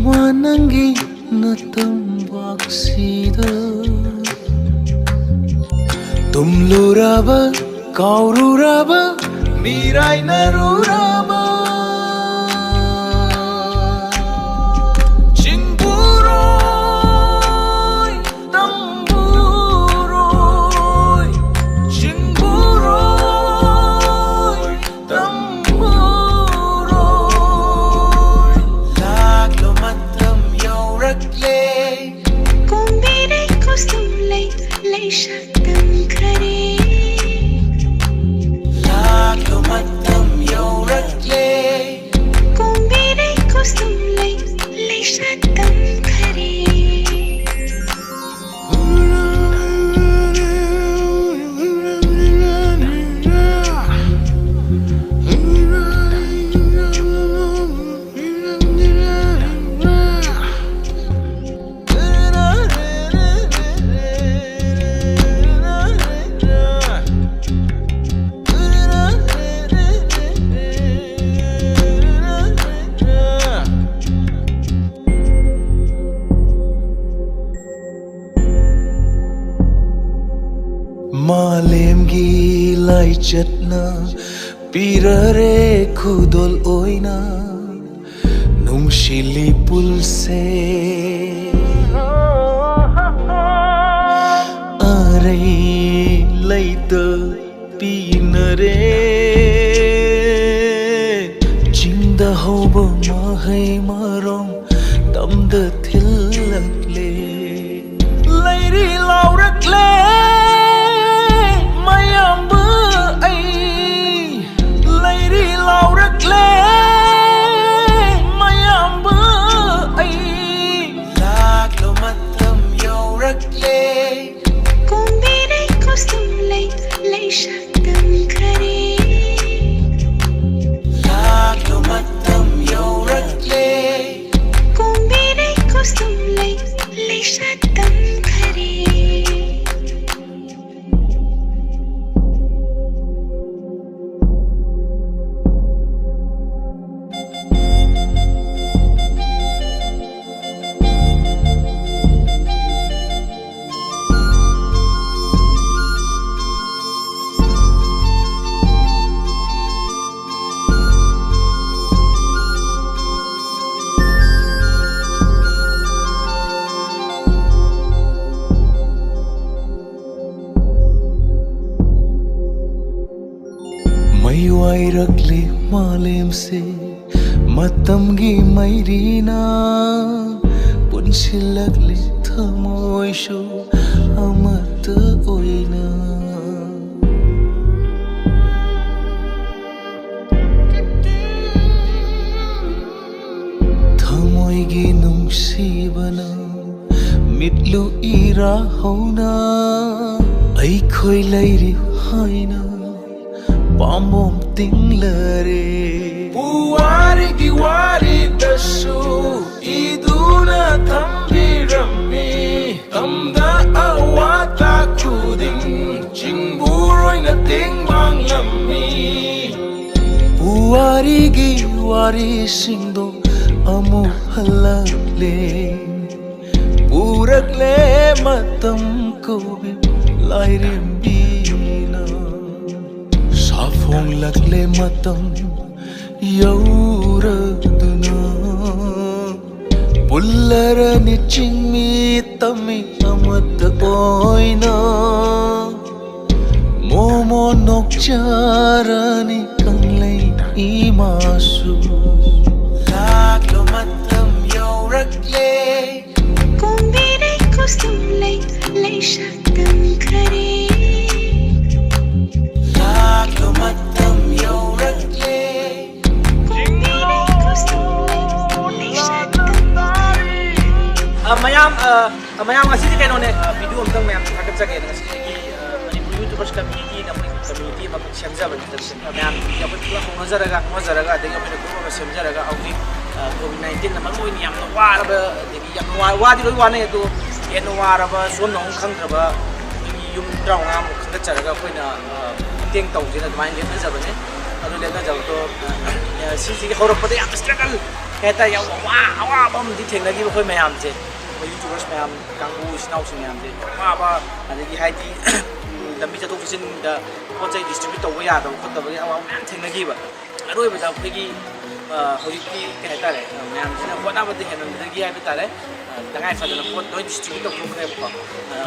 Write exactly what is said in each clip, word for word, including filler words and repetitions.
ꯋꯥ ꯅꯪꯒꯤ ꯅꯇꯝꯕꯥꯛꯁꯤꯗ ꯇꯨꯝꯂꯨꯔꯕ, ꯀꯥꯎꯔꯨꯔꯕ, ꯃꯤꯔꯥꯏꯅꯔꯨꯔꯕ꯫ ꯆꯤꯡꯕꯨꯔꯣꯏ, ꯇꯝꯕꯨꯔꯣꯏ, ꯆꯤꯡꯕꯨꯔꯣꯏ, ꯇꯝꯕꯨꯔꯣꯏ꯫ ꯂꯥꯛꯂꯣ, ꯃꯇꯝ ꯌꯧꯔꯛꯂꯦ꯫ ꯀꯣꯝꯕꯤꯔꯩ ꯀꯣꯁꯨꯝ ꯂꯩ, ꯂꯩꯁꯥ ꯇꯝꯈꯔꯦ꯫ ꯂꯥꯛꯂꯣ, ꯃꯇꯝ ꯌꯧꯔꯛꯂꯦ꯫ ꯀꯣꯝꯕꯤꯔꯩ ꯀꯣꯁꯨꯝ ꯂꯩ, ꯂꯩꯁꯥ ꯇꯝꯈꯔꯦ꯫ ꯃꯥꯂꯦꯝꯒꯤ ꯂꯥꯏꯆꯠꯅ ꯄꯤꯔꯔꯦ ꯈꯨꯗꯣꯜ ꯑꯣꯏꯅ ꯅꯨꯡꯁꯤꯂꯤ ꯄꯨꯜꯁꯦ꯫ ꯑꯔꯩ ꯂꯩꯇ ꯄꯤꯅꯔꯦ꯫ ꯆꯤꯡꯗ ꯍꯧꯕ ꯃꯍꯩ ꯃꯔꯣꯡ ꯇꯝꯗ ꯊꯤꯜꯂꯛꯂꯦ꯫ ꯂꯩꯔꯤ ꯂꯥꯎꯔꯛꯂꯦ ꯃꯌꯥꯝꯕ ꯑꯩ꯫ ꯂꯩꯔꯤ ꯂꯥꯎꯔꯛꯂꯦ ꯃꯌꯥꯝꯕ ꯑꯩ꯫ ꯂꯥꯛꯂꯣ, ꯃꯇꯝ ꯌꯧꯔꯛꯂꯦ꯫ ꯀꯣꯝꯕꯤꯔꯩ ꯀꯣꯁꯨꯝ ꯂꯩ, ꯂꯩꯁꯥ ꯇꯝꯈꯔꯦ꯫ ꯂꯥꯛꯂꯣ, ꯃꯇꯝ ꯌꯧꯔꯛꯂꯦ꯫ ꯀꯣꯝꯕꯤꯔꯩ ꯀꯣꯁꯨꯝ ꯂꯩ, ꯂꯩꯁꯥ ꯇꯝꯈꯔꯦ꯫ ꯔꯛꯂꯤ ꯃꯥꯂꯦꯝꯁꯦ ꯃꯇꯝꯒꯤ ꯃꯩꯔꯤꯅ ꯄꯨꯟꯁꯤꯜꯂꯛꯂꯤ ꯊꯃꯣꯏꯁꯨ ꯑꯃꯠꯇ ꯑꯣꯏꯅ꯫ ꯊꯃꯣꯏꯒꯤ ꯅꯨꯡꯁꯤꯕꯅ ꯃꯤꯠꯂꯨ ꯏꯔꯥ ꯍꯧꯅ ꯑꯩꯈꯣꯏ ꯂꯩꯔꯤ ꯍꯥꯏꯅ ꯄꯥꯝꯕꯣꯝ ꯇꯤꯡꯂꯔꯦ꯫ ꯄꯨꯋꯥꯔꯤꯒꯤ ꯋꯥꯔꯤꯗꯁꯨ ꯏꯗꯨꯅ ꯊꯝꯕꯤꯔꯝꯃꯤ꯫ ꯇꯝꯗ ꯑꯋꯥ ꯈꯨꯗꯤꯡ ꯆꯤꯡꯕꯨꯔꯣꯏꯅ ꯇꯦꯡꯕꯥꯡꯂꯝꯃꯤ꯫ ꯄꯨꯋꯥꯔꯤꯒꯤ ꯋꯥꯔꯤꯁꯤꯡꯗꯣ ꯑꯃꯨꯛ ꯍꯜꯂꯛꯂꯦ꯫ ꯄꯨꯔꯛꯂꯦ ꯃꯇꯝ ꯀꯧꯕꯤ ꯂꯥꯏꯔꯦꯝꯕꯤꯅ꯫ ꯁꯥꯐꯣꯡꯂꯛꯂꯦ ꯃꯇꯝ ꯌꯧꯔꯗꯨꯅ꯫ ꯄꯨꯜꯂꯔꯅꯤ ꯆꯤꯡꯃꯤ ꯇꯝꯃꯤ ꯑꯃꯠꯇ ꯑꯣꯏꯅ꯫ ꯃꯣꯃꯣ ꯅꯣꯛꯆꯔꯅꯤ ꯀꯪꯂꯩ ꯏꯃꯥꯁꯨ꯫ ꯂꯥꯛꯂꯣ ꯃꯇꯝ ꯌꯧꯔꯛꯂꯦ꯫ ꯀꯣꯝꯕꯤꯔꯩ ꯀꯣꯁꯨꯝꯂꯩ ꯂꯩꯁꯥ ꯇꯝꯈꯔꯦ꯫ ꯂꯥꯛꯂꯣ ꯃꯇꯝ ꯌꯧꯔꯛꯂꯦ꯫ ꯀꯣꯝꯕꯤꯔꯩ ꯀꯣꯁꯨꯝꯂꯩ ꯂꯩꯁꯥ ꯇꯝꯈꯔꯦ꯫ ꯑ, ꯃꯌꯥꯝ, ꯑ, ꯑ, ꯃꯌꯥꯝ, ꯉꯁꯤꯗꯤ ꯀꯩꯅꯣꯅꯦ, ꯑ, ꯚꯤꯗꯤꯑꯣ ꯑꯝꯇꯪ ꯃꯌꯥꯝ ꯊꯥꯒꯠꯆꯒꯦꯅ ꯉꯁꯤꯗꯤ, ꯑ, ꯃꯅꯤꯄꯨꯔ YouTubers Community ꯅ ꯃꯣꯏ community ꯑꯃꯈꯛ ꯁꯦꯝꯖꯕꯅꯤꯗ꯫ ꯃꯌꯥꯝ ꯑꯩꯈꯣꯏ ꯄꯨꯂꯞ ꯍꯧꯅꯖꯔꯒ, ꯍꯣꯠꯅꯖꯔꯒ, ꯑꯗꯒꯤ ꯑꯩꯈꯣꯏꯅ group ꯑꯃ ꯁꯦꯝꯖꯔꯒ, ꯍꯧꯖꯤꯛ, ꯑ, COVID nineteen ꯅ ꯃꯔꯨ ꯑꯣꯏꯅ ꯌꯥꯝꯅ ꯋꯥꯔꯕ, ꯑꯗꯒꯤ ꯌꯥꯝꯅ ꯋꯥ-, ꯋꯥꯗꯤ ꯂꯣꯏ ꯋꯥꯅꯩ, ꯑꯗꯣ ꯍꯦꯟꯅ ꯋꯥꯔꯕ, ꯁꯨꯐꯝ ꯅꯣꯝꯐꯝ ꯈꯪꯗ꯭ꯔꯕ ꯑꯩꯈꯣꯏꯒꯤ ꯌꯨꯝ ꯇꯔꯥꯃꯉꯥꯃꯨꯛ ꯈꯟꯒꯠꯆꯔꯒ ꯑꯩꯈꯣꯏꯅ, ꯑ, ꯃꯇꯦꯡ ꯇꯧꯁꯦꯅ ꯑꯗꯨꯃꯥꯏꯅ ꯂꯦꯞꯅꯖꯕꯅꯦ꯫ ꯑꯗꯨ ꯂꯦꯞꯅꯖꯕꯗꯣ, ꯑ, ꯑ, ꯁꯤꯁꯤꯒꯤ ꯍꯧꯔꯛꯄꯗ ꯌꯥꯝ struggle, ꯀꯩ ꯍꯥꯏꯇꯥꯔꯦ, ꯌꯥꯝ ꯋꯥ-, ꯑꯋꯥꯕ ꯑꯃꯗꯤ ꯊꯦꯡꯅꯈꯤꯕ ꯑꯩꯈꯣꯏ ꯃꯌꯥꯝꯁꯦ, ꯑꯩꯈꯣꯏ YouTubers ꯃꯌꯥꯝ ꯀꯥꯡꯕꯨ, ꯏꯆꯤꯟ ꯏꯅꯥꯎꯁꯤꯡ ꯃꯌꯥꯝꯁꯦ ꯌꯥꯝ ꯋꯥꯕ, ꯑꯗꯒꯤ ꯍꯥꯏꯗꯤ, ꯂꯝꯕꯤ ꯆꯠꯊꯣꯛ ꯆꯠꯁꯤꯟꯗ ꯄꯣꯠ ꯆꯩ distribute ꯇꯧꯕ ꯌꯥꯗꯕ ꯈꯣꯠꯇꯕꯒꯤ ꯑꯋꯥꯕ ꯃꯌꯥꯝ ꯊꯦꯡꯅꯈꯤꯕ꯫ ꯑꯔꯣꯏꯕꯗ ꯑꯩꯈꯣꯏꯒꯤ, ꯑ, ꯍꯧꯖꯤꯛꯇꯤ ꯀꯩ ꯍꯥꯏꯇꯥꯔꯦ, ꯑ, ꯃꯌꯥꯝꯁꯤꯅ ꯍꯣꯠꯅꯕꯗ ꯍꯦꯟꯃꯟꯕꯗꯒꯤ ꯍꯥꯏꯕ ꯇꯥꯔꯦ, ꯑ, ꯇꯉꯥꯏ ꯐꯗꯅ ꯄꯣꯠ ꯂꯣꯏ distribute ꯇꯧꯊꯣꯛꯈ꯭ꯔꯦꯕꯀꯣ꯫ ꯑ,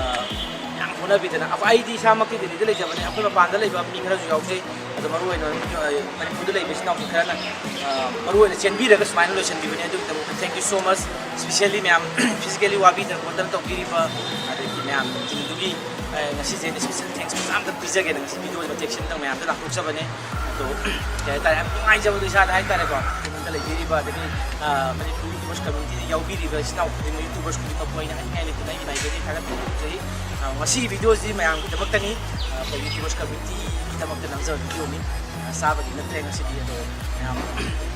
ꯌꯥꯝ ꯍꯣꯠꯅꯕꯤꯗꯅ, ꯑꯩꯈꯣꯏ, ꯑꯩꯗꯤ ꯏꯁꯥꯃꯛꯀꯤ ꯗꯦꯜꯂꯤꯗ ꯂꯩꯖꯕꯅꯦ, ꯑꯩꯈꯣꯏ ꯃꯄꯥꯟꯗ ꯂꯩꯕ ꯃꯤ ꯈꯔꯁꯨ ꯌꯥꯎꯖꯩ꯫ ꯃꯔꯨꯑꯣꯏꯅ ꯃꯅꯤꯄꯨꯔꯗ ꯂꯩꯕ ꯏꯆꯤꯟ ꯏꯅꯥꯎꯁꯤꯡ ꯈꯔꯅ ꯃꯔꯨꯑꯣꯏꯅ ꯆꯦꯟꯕꯤꯔꯒ ꯁꯨꯃꯥꯏꯅ ꯂꯣꯏꯁꯤꯟꯕꯤꯕꯅꯦ꯫ ꯑꯗꯨꯒꯤꯗꯃꯛꯇ thank you so much, specially ꯃꯌꯥꯝ physically ꯋꯥꯕꯤꯗꯅ ꯈꯣꯠꯇꯅ ꯇꯧꯕꯤꯔꯤꯕ, ꯑꯗꯒꯤ ꯃꯌꯥꯝ ꯇꯤꯝꯗꯨꯒꯤ ꯉꯁꯤꯁꯦ ꯑꯩꯅ special thanks ꯃꯆꯥ ꯑꯃꯇ ꯄꯤꯖꯒꯦꯅ ꯉꯁꯤ ꯚꯤꯗꯤꯑꯣ ꯃꯇꯦꯛꯁꯤꯗꯪ ꯃꯌꯥꯝꯗ ꯂꯥꯛꯊꯣꯛꯆꯕꯅꯦ꯫ ꯑꯗꯣ ꯀꯩ ꯍꯥꯏꯇꯥꯔꯦ, ꯌꯥꯝ ꯅꯨꯡꯉꯥꯏꯖꯕꯗꯣ ꯏꯁꯥꯗ ꯍꯥꯏꯇꯥꯔꯦꯀꯣ꯫ ꯌꯨꯝꯗ ꯂꯩꯕꯤꯔꯤꯕ ꯑꯗꯒꯤ ꯃꯅꯤꯄꯨꯔ YouTubers communityꯗ ꯌꯥꯎꯕꯤꯔꯤꯕ ꯏꯆꯤꯟ ꯏꯅꯥꯎ ꯈꯨꯗꯤꯡꯃꯛ, YouTubers ꯈꯨꯗꯤꯡꯃꯛꯄꯨ ꯑꯩꯅ ꯍꯥꯏꯅꯤꯡꯉꯥꯏ ꯂꯩꯇꯅ ꯑꯩꯒꯤ ꯃꯥꯏꯀꯩꯗꯒꯤ ꯊꯥꯒꯠꯄ ꯐꯣꯡꯗꯣꯛꯆꯔꯤ꯫ ꯉꯁꯤꯒꯤ ꯚꯤꯗꯤꯑꯣꯁꯤ ꯃꯌꯥꯝꯒꯤꯗꯃꯛꯇꯅꯤ, ꯑꯩꯈꯣꯏ YouTubers communityꯒꯤꯗꯃꯛꯇ ꯅꯝꯖꯕ ꯚꯤꯗꯤꯑꯣꯅꯤ꯫ ꯆꯥꯕꯒꯤ ꯅꯠꯇ꯭ꯔꯦ ꯉꯁꯤꯗꯤ꯫ ꯑꯗꯣ ꯃꯌꯥꯝ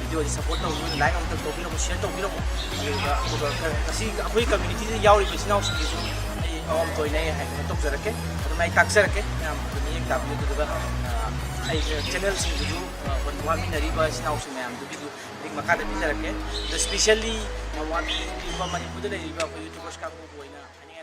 ꯚꯤꯗꯤꯑꯣꯁꯤ support ꯇꯧꯕꯤꯌꯨ, like ꯑꯃꯨꯛꯇꯪ ꯇꯧꯕꯤꯔꯝꯃꯨ, share ꯇꯧꯕꯤꯔꯝꯃꯨ꯫ ꯑꯗꯨꯒ ꯑꯗꯨꯒ ꯉꯁꯤ ꯑꯩꯈꯣꯏ communityꯗ ꯌꯥꯎꯔꯤꯕ ꯏꯆꯤꯟ ꯏꯅꯥꯎꯁꯤꯡꯒꯤꯁꯨ ꯑꯩ ꯑꯋꯥꯃꯇ ꯑꯣꯏꯅ ꯑꯩ ꯍꯥꯏ ꯀꯩꯅꯣ ꯇꯧꯖꯔꯛꯀꯦ꯫ ꯑꯗꯨꯝ ꯑꯩ ꯇꯥꯛꯆꯔꯛꯀꯦ, ꯃꯌꯥꯝ ꯑꯗꯨꯝ ꯃꯤꯠꯌꯦꯡ ꯇꯥꯕꯤꯌꯨ꯫ ꯑꯗꯨꯗꯨꯒ ꯑꯩ channelꯁꯤꯡꯗꯨꯁꯨ ꯋꯥꯃꯤꯟꯅꯔꯤꯕ ꯏꯆꯤꯟ ꯏꯅꯥꯎꯁꯤꯡ ꯃꯌꯥꯝꯗꯨꯒꯤꯁꯨ link ꯃꯈꯥꯗ ꯄꯤꯖꯔꯛꯀꯦ꯫ ꯑꯗꯣ specially ꯌꯥꯝ ꯋꯥꯕꯤꯔꯤꯕ ꯃꯅꯤꯄꯨꯔꯗ ꯂꯩꯔꯤꯕ ꯑꯩꯈꯣꯏ YouTubers ꯀꯥꯡꯕꯨꯕꯨ ꯑꯣꯏꯅ ꯍꯥꯏꯅꯤꯡ-